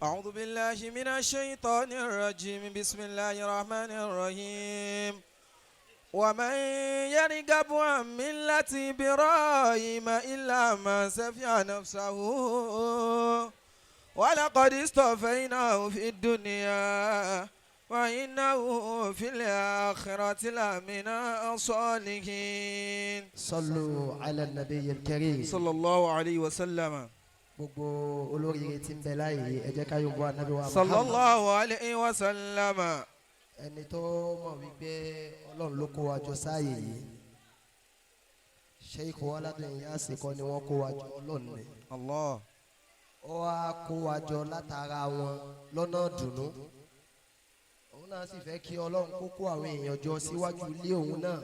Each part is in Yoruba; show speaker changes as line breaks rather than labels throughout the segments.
أعوذ بالله من الشيطان الرجيم بسم الله الرحمن الرحيم ومن يرغب عن ملة إبراهيم إلا من سفه نفسه ولقد اصطفيناه في الدنيا وإنه في الآخرة لمن الصالحين.
صلوا على النبي الكريم.
صلى الله عليه وسلم.
Gbogbo olóríire tí ń bẹ láàyè, ẹ jẹ́ ká yóò bọ́ anabi wa
صلى
Muhammad.
الله عليه وسلم.
Ẹni tó mọ̀ wípé Ọlọ́run ló kó wa jọ sáàyè yìí, Sheikh Waladu Inyas kọ́ ni wọ́n kó wa jọ, Ọlọ́run ni.
الله.
Ó wá kó wa jọ látara wọn lọ́nà dùnú, òun náà sì fẹ́ kí Ọlọ́run kó kó àwọn èèyàn jọ síwájú ilé òun náà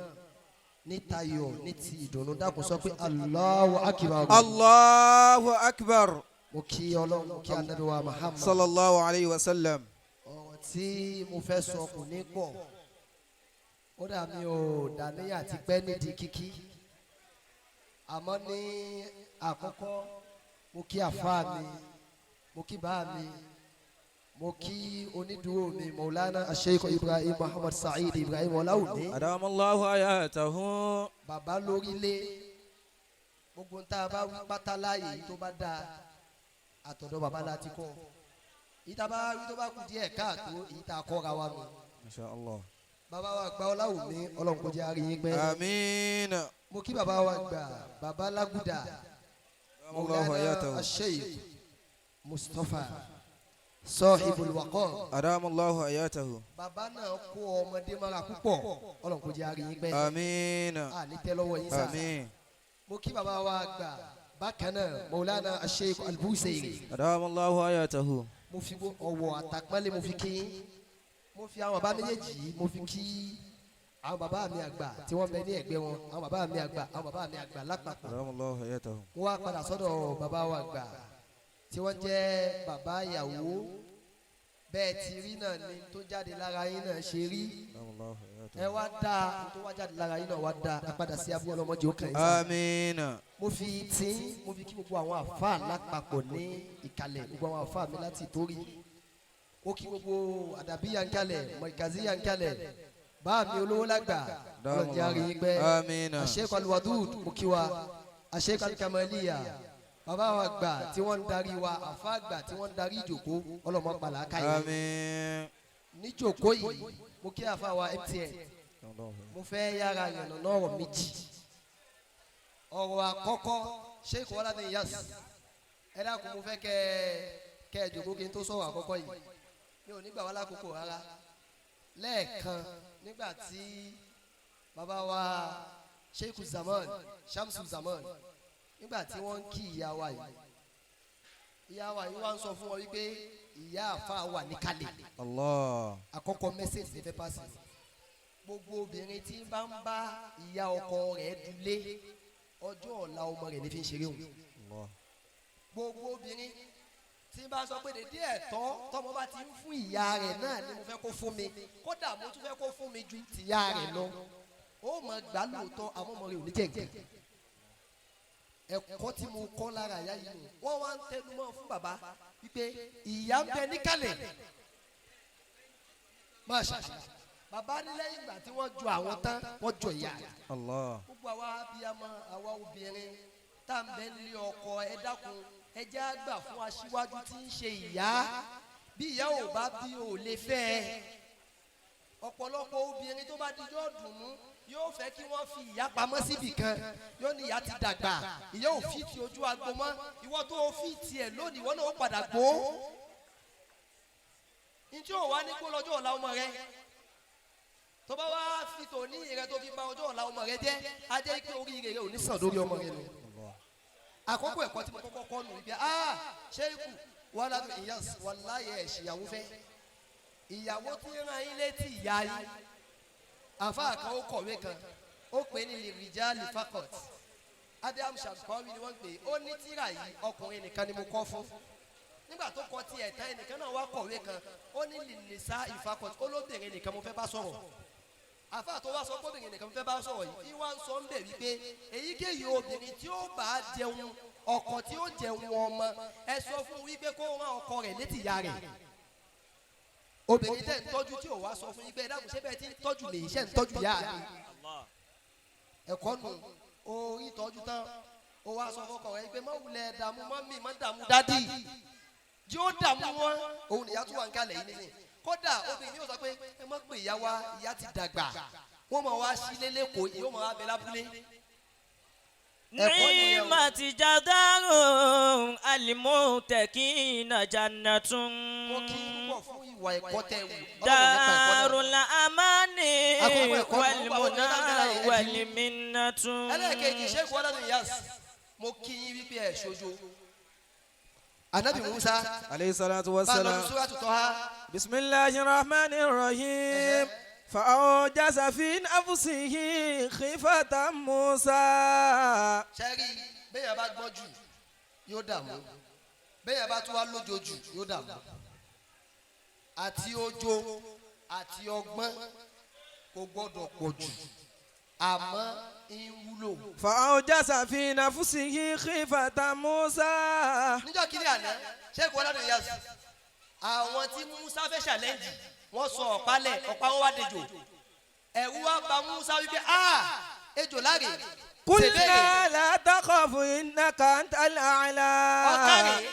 ní tayọ̀, ní ti ìdùnnú. Dákun, sọ pé Allahu akbar.
الله أكبر.
Mo kí Ọlọ́run, mo kí anabi wa Muhammad.
صلى الله عليه وسلم.
Ọ̀rọ̀ tí mo fẹ́ sọ kò ní pọ̀, kódà mi ò dàníyàn ti pẹ́ nídìí kíkí. Àmọ́ ní àkọ́kọ́, mo kí àfáà mi, mo kí bá mi, mo kí onídùúró mi, Maulana Sheikh Ibrahim Muhammad Saheed Ibrahim Ọláwùmí.
أدام الله حياته.
Bàbá lórílẹ̀, gbogbo ń tá a bá wí pátá láàyè tó bá dáa, àtọ̀dọ̀ bàbá láti kọ́. Ìta bá wí tó bá kù díẹ̀ káàtó, èyí tá a kọ́ra wa nù.
ما شاء الله.
Bàbá wa gba Ọláwùmí, Ọlọ́run kò jẹ́ àríyìn pẹ́.
آمين.
Mo kí bàbá wa gbà, bàbá Lágùdà.
أدام الله حياته.
Sheikh Mustapha Sahibul Waqar.
أدام الله حياته.
Bàbá náà kó ọmọdé mọ́ra púpọ̀, Ọlọ́run kò jẹ́ àríyìn pẹ́.
آمين.
À ní tẹ́ lọ́wọ́ yín sá.
آمين.
Mo kí bàbá wa gbà bákan náà, Maulana Sheikh Al-Busayri.
أدام الله حياته.
Mo fi ọwọ́ àtàpọ́nlé mo fi kí yín. Mo fi àwọn bàbá méjèèjì yìí, mo fi kí àwọn bàbá mi àgbà tí wọ́n bẹ ní ẹ̀gbẹ́ wọn, àwọn bàbá mi àgbà, àwọn bàbá mi àgbà lápapọ̀.
أدام الله حياته.
Wọ́n wá padà sọ́dọ̀ bàbá wa àgbà tí wọ́n jẹ́ bàbá ìyàwó. Bẹ́ẹ̀ ti rí náà ni tó jáde lára yín náà ṣe rí.
أدام الله حياته.
Ẹ wá dáa, tó wá jáde lára yín náà wá dáa. Apádà sí abúlé ọlọ́mọdé ó kàn yín sáà.
آمين.
Mo fi tí mo fi kí gbogbo àwọn àfáà lápapọ̀ ní ìkàlẹ̀, gbogbo àwọn àfáà mi láti ìtorí ó kí gbogbo àdàbí yankalẹ̀, mọ̀ìkàzí yankalẹ̀, bá mi olówó lágbà, ọlọ́njẹ́ àríyìn pẹ́.
آمين.
Sheikh Alwadud, mo kí wa. Sheikh Alkamaliya, bàbá wa gbà tí wọ́n ń darí wa, àfáà gbà tí wọ́n ń darí ìjòkó, ọlọ́mọ pàlà káyé.
آمين.
Níjòkó yìí, mo kí àfáà wa MTN. Mo fẹ́ yára yànnàná ọ̀rọ̀ méjì. Ọ̀rọ̀ àkọ́kọ́, Sheikh Waladu Inyas, ẹ dákun, mo fẹ́ kẹ́ ẹ jòkó kí n tó sọ̀rọ̀ àkọ́kọ́ yìí. Mi ò ní gbà wá lákòókò rárá. Lẹ́ẹ̀kan, nígbà tí bàbá wa Sheikh Zaman Shamsu Zaman, nígbà tí wọ́n ń kí ìyá wa yìí, ìyá wa yìí wá ń sọ fún wọn wípé ìyá àfa wà níkàlẹ̀.
الله.
Àkọ́kọ́ message ní fẹ́ pàṣẹ, gbogbo obìnrin tí bá ń bá ìyá ọkọ rẹ̀ dulé, ọjọ́ ọ̀la ọmọ rẹ̀ ní fi ń ṣeré òun.
الله.
Gbogbo obìnrin tí bá sọ pé dédé ẹ̀tọ́ tọmọ bá ti ń fún ìyá rẹ̀ náà ni mo fẹ́ kó fún mi, kódà mo tún fẹ́ kó fún mi ju tìyá rẹ̀ lọ, ó mọ̀ gbà lóòótọ́, àmọ́ ọmọ rẹ̀ ò ní jẹ́ nǹkan. Ẹ̀kọ́ tí mo kọ́ lára ìyá yìí nù. Wọ́n wá ń tẹnu mọ́ fún bàbá wípé ìyá ń bẹ níkàlẹ̀. Masha, bàbá ní lẹ́yìn ìgbà tí wọ́n jọ àwọn tán, wọ́n jọ ìyá rẹ̀.
الله.
Gbogbo àwa abiyamọ, àwa obìnrin tá à ń bẹ nílé ọkọ, ẹ dákun, ẹ jẹ́ á gbà fún aṣíwájú tí ń ṣe ìyá. Bí ìyá ò bá bí, ò lè fẹ́ ẹ. Ọ̀pọ̀lọpọ̀ obìnrin, tó bá dijọ́ dùnú, yóò fẹ́ kí wọ́n fi ìyá pamọ́ síbì kan. Yóò ní ìyá ti dàgbà, ìyá ò fi ti ojú agbo mọ́. Ìwọ tó o fi tiẹ̀ lónìí, ìwọ náà ó padà gbó. Njẹ́ ò wá ní kó lọ́jọ́ ọ̀la ọmọ rẹ tó bá wá fi tòní rẹ tó fi ba ọjọ́ ọ̀la ọmọ rẹ jẹ́, á jẹ́ pé orí rẹ ò ní sàn lórí ọmọ rẹ nù. Àkọ́kọ́ ẹ̀kọ́ tí mo kọ́kọ́ kọ́ nù ibi, Sheikh Waladu Inyas, wàláyé ẹ̀ ṣìyàwó fẹ́ ìyàwó tí ń ran yín létí ìyá yín. Àfáà kan, ó kọ̀wé kan, ó pè ní Rijali Fakot, Adam Shamkawi ni wọ́n pè é. Ó ní tíra yìí, ọkùnrin nìkan ni mo kọ́ fún. Nígbà tó kọ tiẹ̀ tán, ẹnìkan náà wá kọ̀wé kan, ó ní Linisa Ifakot, ó lóbìnrin nìkan mo fẹ́ bá sọ̀rọ̀. Àfáà tó wá sọ pé obìnrin nìkan mo fẹ́ bá sọ̀rọ̀ yìí, ìwà ń sọ ń bẹ̀ wípé èyíkéyìí obìnrin tí ó bá jẹun Ọkọ tí ó jẹun ọmọ, ẹ sọ fún wípé kó rán ọkọ rẹ̀ létí ìyá rẹ̀. Obìnrin tẹ̀ ń tọ́jú tí ò wá sọ fún yín pé ẹ dákun, ṣé bẹ́ẹ̀ tí ń tọ́jú mi, iṣẹ́ ń tọ́jú ìyá mi? Ẹ̀kọ́ nù. Orí tọ́jú tán, ó wá sọ fọkọ rẹ̀ pé má wulẹ̀ dààmú mummy, má dààmú daddy, jí ó dààmú wọn. Òun nìyá tún wà ń kalẹ̀ yìí nísìnyí. Kódà obìnrin yóò sọ pé ẹ má pè ìyá wa, ìyá ti dàgbà, wọ́n máa wá sílé lẹ́kọ̀ọ́, yóò máa wá bẹ lábúlé. Ẹ̀kọ́ nìyẹn o.
نعمت جدار المتقين جنة.
Mo kí i púpọ̀ fún ìwà ẹ̀kọ́ tẹ wù. Ọlọ́run nípa ẹ̀kọ́
دار
náà.
الأمان
Àkókò ẹ̀kọ́
والمنى والمنة.
Ẹlẹ́ẹ̀kejì, Sheikh Waladu Iyas, mo kí yín wípé ẹ̀ ṣojo. Anabi Musa
عليه الصلاة
bá a lọ
والسلام.
sí Suratu Taha.
بسم الله الرحمن الرحيم. فأوجس في نفسه خيفة موسى.
Sẹ́rí bẹ́ẹ̀ bá gbọ́n jù yóò dààmú, bẹ́ẹ̀ bá tún wá lójo jù yóò dààmú. Àti ojo àti ọgbọ́n kò gbọ́dọ̀ pọ̀ jù, àmọ́ ń wúlò.
فأوجس في نفسه خيفة موسى.
Níjọ́ kiri àná, Sheikh Waladu Iyas, àwọn tí Musa fẹ́ challenge, wọ́n sọ ọ̀pá lẹ̀, ọ̀pá wọn wá dejò. Ẹ̀rù wá ba Musa wípé a ejò láre.
قلنا لا تخف إنك أنت الأعلى.
Ọ̀kárẹ̀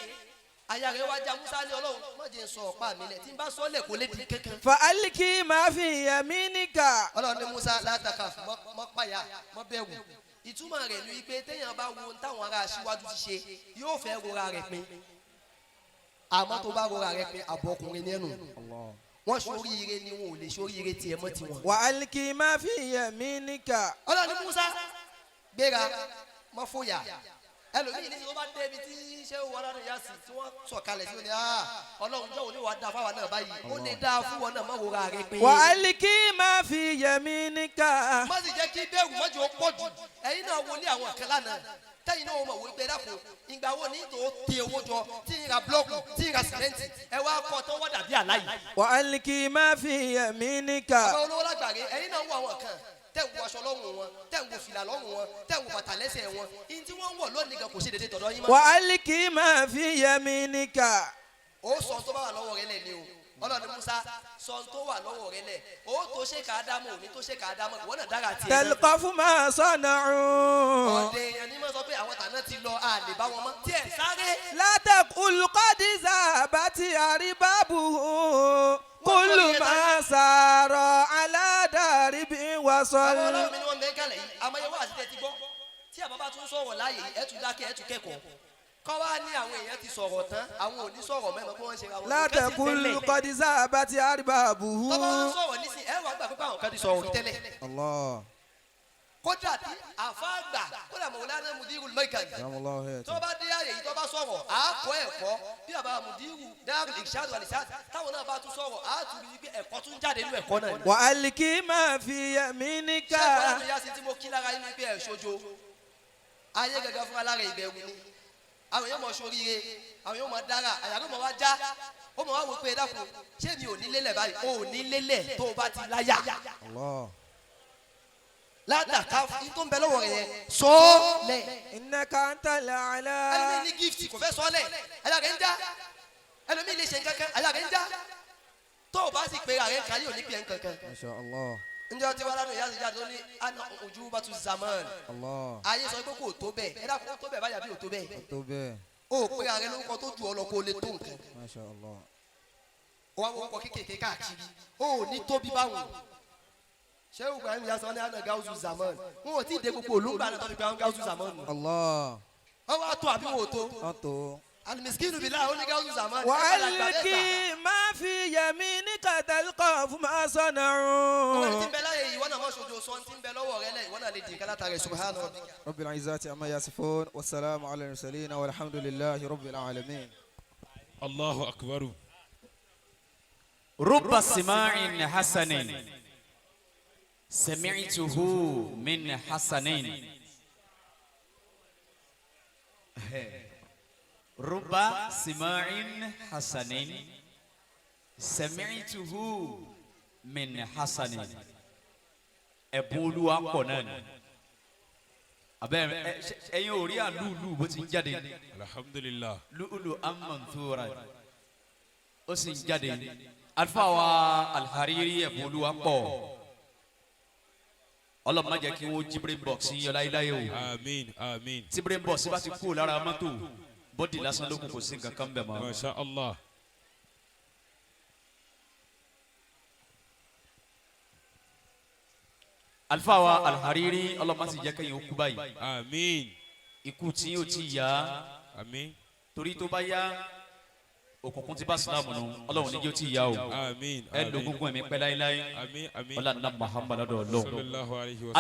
àyà rẹ̀ wá já. Musa ní Ọlọ́run, má jẹ́ n sọ ọ̀pá mi lẹ̀, tí n bá sọ lẹ̀ kó lè di kankan.
فألقي ما في يمينك.
Ọlọ́run ní Musa, لا تخف, mọ́ páyà, mọ́ bẹ̀rù. Ìtumọ̀ rẹ̀ ni wípé téèyàn bá wo ohun táwọn ará aṣíwájú ti ṣe, yóò fẹ́ rora rẹ̀ pin. Àmọ́ tó bá rora rẹ̀ pin, àbọ̀ ọkùnrin ní ẹnu wọ́n ṣoríire ni, wọn ò lè ṣoríire tiẹ̀ mọ́ tiwọn.
وألقي ما في يمينك.
Ọlọ́run ní Musa, gbéra, mọ́ fòyà. Ẹlòmíì ní tó bá débi tí ṣé wọn lọ́dún yá sí tí wọ́n sọ̀kalẹ̀ sí, ó ní ah, Ọlọ́run jọ̀wọ́ ní wàá da fáwọn náà báyìí. Ó lè dáa fún wọn náà, má rora rẹ̀ pin.
وألقي ما في يمينك.
Má sì jẹ́ kí bẹ́ẹ̀rù mọ́jú ó pọ̀ jù. Ẹ̀yin náà wọlé àwọn kan lánàá, tẹ́yìn náà wọ́n mọ̀ wípé dákun, ìgbà wo ní tó tẹ owó jọ tí ń ra búlọ́ọ̀kù, tí ń ra sìmẹ́ǹtì, ẹ wá kọ́ tó wọ́n dàbí àlá yìí.
وألقي ما في يمينك.
Bàbá olówó lágbàre, ẹ̀yin náà wọ àwọn kan tẹ́ ń wọ aṣọ lọ́rùn wọn, tẹ́ ń wọ fìlà lọ́rùn wọn, tẹ́ ń wọ bàtà lẹ́sẹ̀ wọn, ìyẹn tí wọ́n ń wọ̀ lónìí gan kò ṣe déédéé tọ̀dọ̀ yín mọ́.
وألقي ما في يمينك.
Ó sọ tó bá wà lọ́wọ́ rẹ lẹ̀ ni o. Ọlọ́ni Musa, sọ tó wà lọ́wọ́ rẹ lẹ̀. Ó tó ṣe kà á dámọ̀, òní tó ṣe kà á dámọ̀, ìwọ náà dára tiẹ̀ náà.
تلقف ما صنعوا.
Ọ̀dẹ̀ èèyàn ní mọ̀ sọ pé àwọn tàná ti lọ, a lè bá wọn mọ́ tiẹ̀ sáré.
لا تقل قد ذهبت أربابه، كل ما سار على درب
Àwọn
وصل.
ọlọ́run mi ni wọ́n ń bẹ́ kálẹ̀ yìí. Àmọ́ yẹn wá àti tẹ́ ti gbọ́ tí àbá bá tún sọ̀rọ̀ láàyè yìí, ẹ̀ tún dákẹ́, ẹ̀ tún kẹ́kọ̀ọ́ kọ́ wá ní àwọn èèyàn ti sọ̀rọ̀ tán, àwọn ò ní sọ̀rọ̀ mẹ́mọ́ pé wọ́n ṣe ra wọn.
لا تقل قد ذهبت أربابه.
Tọ́ba wọn sọ̀rọ̀ nísìn, ẹ̀ wà gbà pé àwọn kan ti sọ̀rọ̀ tẹ́lẹ̀.
الله.
Kódà tí àfáàgbà, kódà Mọ̀wúlánà Mudirul Markaz, tó bá dé àyè yìí, tó bá sọ̀rọ̀, àákọ́ ẹ̀kọ́ bí àbá Mudiru Darul Irshad wal Irshad táwọn náà bá tún sọ̀rọ̀, àátú rí pé ẹ̀kọ́ tún jáde nínú ẹ̀kọ́ náà ni.
وألقي ما في يمينك.
Ṣé ẹ̀kọ́ náà yá sí tí mo kí lára inú pé ẹ̀ ṣojo ayé gẹ́gẹ́ fún alára ìbẹ̀rù ni. Àwọn èèyàn mọ̀ ṣoríire, àwọn èèyàn mọ̀ dára, àyàrá mọ̀ wá já, ó mọ̀ wá wò pé ẹ dákun, ṣé mi ò ní lélẹ̀ báyìí? Ò ní lélẹ̀ tó o bá ti láyà.
الله.
Ládàká tó ń bẹ lọ́wọ́ rẹ̀ yẹn, sọ́ọ́lẹ̀.
إنك أنت الأعلى.
Ẹlòmíì ní gift, kò fẹ́ sọ́ọ́lẹ̀, àyà rẹ̀ ń já. Ẹlòmíì lè ṣe nǹkan kan, àyà rẹ̀ ń já. Tó o bá sì pé àrẹ kan yóò ní pé nǹkan kan.
ما شاء الله.
Njẹ́ tí wàá lánàá ìyá àti tó ní ana ojú bá tún zaman.
الله.
Ayé sọ pé kò tó bẹ́ẹ̀. Ẹ dákun, tó bẹ́ẹ̀ báyà bí ò tó bẹ́ẹ̀?
Tó bẹ́ẹ̀.
O pé àrẹ lórúkọ tó ju ọ lọ kó o lè tó nǹkan.
ما شاء الله.
O wá wọ́pọ̀ kékèké káàkiri, o ò ní tóbi báwọn. Ṣé Ibrahim yà sọ ní ana gauzu zaman, wọn ò tí ì dé gbogbo olóńgbà náà tó fi pé àwọn gauzu zaman nù.
الله.
Wọn wá tó àbí wọn ò tó?
Wọ́n tó.
Alimiskinu bila ó ní gauzu zaman.
وألقي ما في يمينك تلقف ما
Ọmọ ẹni tí
صنعوا.
ń bẹ láyé yìí, ìwọ náà mọ̀ ṣojo, sọ ti ń bẹ lọ́wọ́ rẹ lẹ̀, ìwọ náà lè dín kálá rẹ̀. Subhana rabbika.
رب العزة عما يصفون، والسلام على المرسلين، والحمد لله رب العالمين.
الله أكبر.
رب سماع حسن سمعته من حسن. رب سماع حسن سمعته من حسن. Ẹ̀bùn Olúwa pọ̀ náà ni. Abẹ́rẹ́ ẹ ẹ̀yin ò rí àlúùlù bó ti ń jáde.
Alhamdulillah.
Lúùlù amantura ó sì ń jáde. Alifa wa Alhariri ẹ̀bùn olúwa pọ̀. Ọlọ́run má jẹ́ kí wọ́n jí brain box yín yọ láéláé o.
Amin amin.
Tí brain box bá ti kú lára mọ́tò, bọ́dì lásán ló kù, kò sí nǹkan kan bẹ̀ mọ́.
Masha Allah.
Alifa wa Alhariri, Ọlọ́run má sì jẹ́ kẹ́yìn ó kú báyìí.
Amin.
Ikú tí yóò ti yá.
Amin.
Torí tó bá yá, òkùnkùn ti bá sinamu nù. Ọlọ́run ní jẹ́ ó ti yá o.
Amin.
Ẹ lo gbogbo ẹ̀mí pẹ́ láéláé.
Amin amin.
Ọlọ́run náà Muhammadu ọlọ́run.
Sallallahu alayhi wa.